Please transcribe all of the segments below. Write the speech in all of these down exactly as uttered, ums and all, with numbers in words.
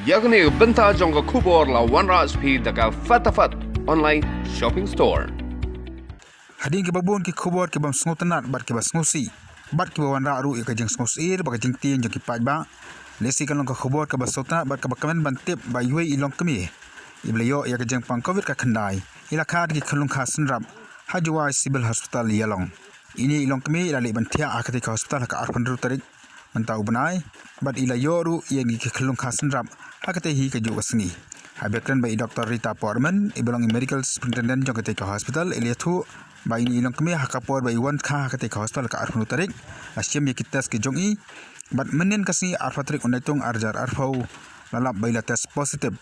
Ïa kane ka bynta jong ka khubor la wanrah sha phi da ka Fatafat Online Shopping Store. Hadien kiba bun ki khubor kiba sngewtynnat bad kiba sngewsih bad kiba wanrah ruh ïa ka jingsngewsih bad ka jingtieng jong ki paidbah. Lehse kan long ka khubor kaba sngewtynnat bad kaba kmen ban tip ba iwei i longkmie iba la ïoh ïa ka jingpang covid ka khyndai i la kha da ki khyllung kha synrap ha Jowai Civil Hospital Ïalong. Ine i longkmie i la leit ban thiah ha katei ka hospital ha ka arphew hynriew tarik mynta u bnai bad i la ïoh ruh ïa ki khyllung kha synrap ha katei hi kajuh ka sngi. Haba kren bad i Doktor Rita Porman iba long i Medical Superintendent jong katei ka hospital i la ïathuh ba ine i longkmie ha ka por ba i wan kha ha katei ka hospital ha ka arphew hynriew tarik la shim ïa ki test ki jong i bad mynnin ka sngi arphew tarik u Naitung arhajar arphew la lap ba i la test positive.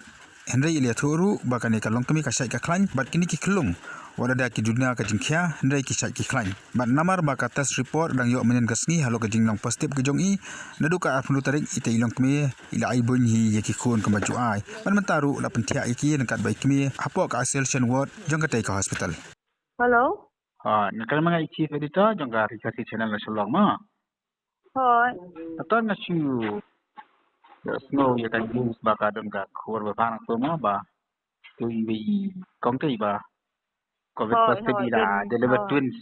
Hynrei i la ïathuh ruh ba kane ka longkmie ka shait ka khlaiñ bad kine ki khyllung wat la da ki dunia ka jingkhia hynrei ki shait ki khlaiñ. Bad namar ba ka test report dang ïoh mynnin ka sngi halor ka jinglong positive ka jong i naduh ka arphew hynriew tarik, ite i longkmie i la ai buiñ hi ïa ki khun kumba ju ai bad mynta ruh la pynthiah ïa ki ryngkat bad i kmie hapoh ka isolation ward jong katei ka hospital. Hello. Ah, na ka ma nga i Chief Editor jong ka Ri Khasi Channel na Shillong ma. Hooid. Ata nga shu ïa sngew ïa ka news ba ka don ka khubor ba bang to ma ba tu iwei i kong te iba covid Hooid, positive hooid, i la deliver hooid. Twins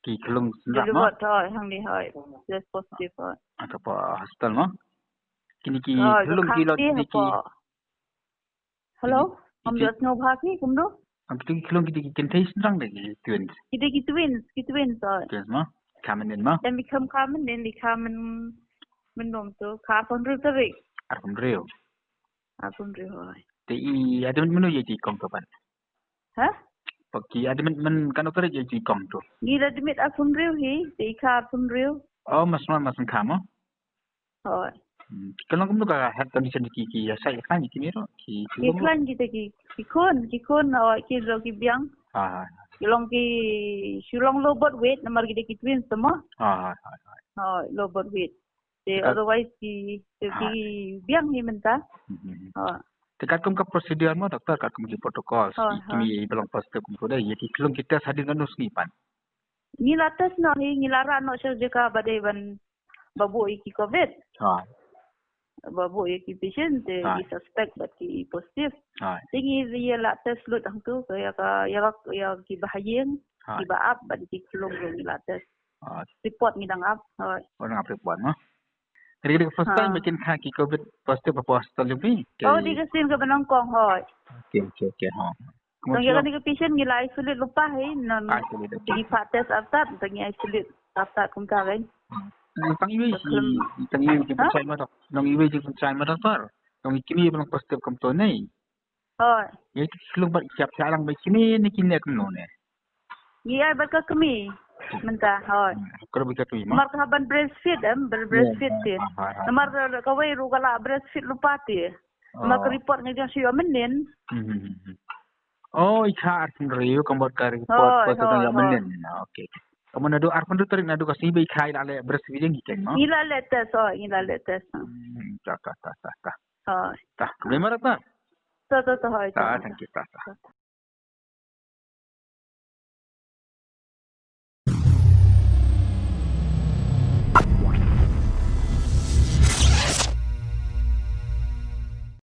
ki khlung synrap ma. Deliver, hooid, hangne, hooid. Test positive, hooid. Ata pa hospital ma. Kine ki khlung ki lot kine ki Hello? Ngam ïohsngew bha phi, kumno? Ang kito ki khlung kito ki kynthei shynrang de ki twins. Kito ki twins, ki twins, oh. Twins ma? Kha mynnin ma? Em, kha mynnin, kha mynnin, mynnin to, kha arphew hynriew tarik. Arphew hynriew. Arphew hynriew, oh. Te i admit mynno ïa i kong to pat? Ha? Pat ki admit mynno katno tarik ïa i kong to? Ngi la admit arphew hynriew hi, te i kha arphew hynriew. Oh, mas ma, mas kha ma? Hooid. Hmm, ka long kumno ka health condition ki, ki ïa shait ïa khlaiñ ki mero, ki, ki Ki long khlaiñ kita ki, ki khun, ki khun, hooid, ki long ki biang. Ha, ha, ha. Ki long ki, ki long low birth weight, namar kita ki twins te ma. Ha, ha, ha, ha. Hooid, low birth weight. Te Ka otherwise ki, te Ha. ki biang hi mynta. Hmm, hmm, hmm. Hooid. Te katkum ka procedure ma, doctor, katkum ki protocol, Hooid, ki, ki hooid. mi ba long positive kumto dei, ïa ki khlung ki test hadien katno sngi pat? Ngi la test noh hi, ngi la rah noh sha jaka ba dei ban ba buh ïa ki covid. Ha. Ba buh ïa ki patient te Ha. ki suspect bad ki positive. Ha. Te ngi ïa la test lut hangtu ka ïa ka, ïa ka, ïa ki ba ha ïing, Ha. ki ba ap bad ki khlung ruh ngi la test. Ha. Report ngi dang ap, hooid. Oh, dang ap report ma. Kane ka dei ka first Ha. time ba kin kha ki covid positive hapoh hospital jong phi? Oh, dei ka sien kaba nyngkong, hooid. Okay, okay, okay, ha. Tang ïa kane ka patient ngi la isolate lypa hi, non. Isolate, okay. Ngi phah test artat, tang ngi isolate artat kumta kan. Hmm. Tang iwei Ka i, khlem- tang iwei i Ha? jingpynshai ma dok-, tang iwei i jingpynshai ma doktor. Tang i kmie ba long positive kumto ne. Hooid. Ïa ki khlung bad ki ap shah lang bad i kmie ne ki ne kumno ne. Ngi ai bad ka kmie. Mynta, hooid. Hmm. Ka dei bad ka kmie ma. Namar ka hap ban breastfeed em, bre-, Ïa, breastfeed te. Ha, ha, ha. Namar kawei ruh ka la breastfeed lypa te. Namar ka Oh. report nga ïoh sha ïoh mynnin. Hmm, hmm, hmm, hmm. Oh, i kha arphew hynriew, ka mut ka report Hooid, positive hooid, dang ïoh hooid. mynnin. Ah, okay, okay. Ka mut naduh arphew hynriew tarik naduh ka sngi ba i kha i la leh breastfeeding ki keng ma? Ngi la leh test, hooid, ngi la leh test. Hmm, ta, ta, ta, ta, ta. Hooid. Ta, khublei ma doktor. Ta, ta, ta, hooid, Ta, ta, thank ta. you, ta, ta. Ta.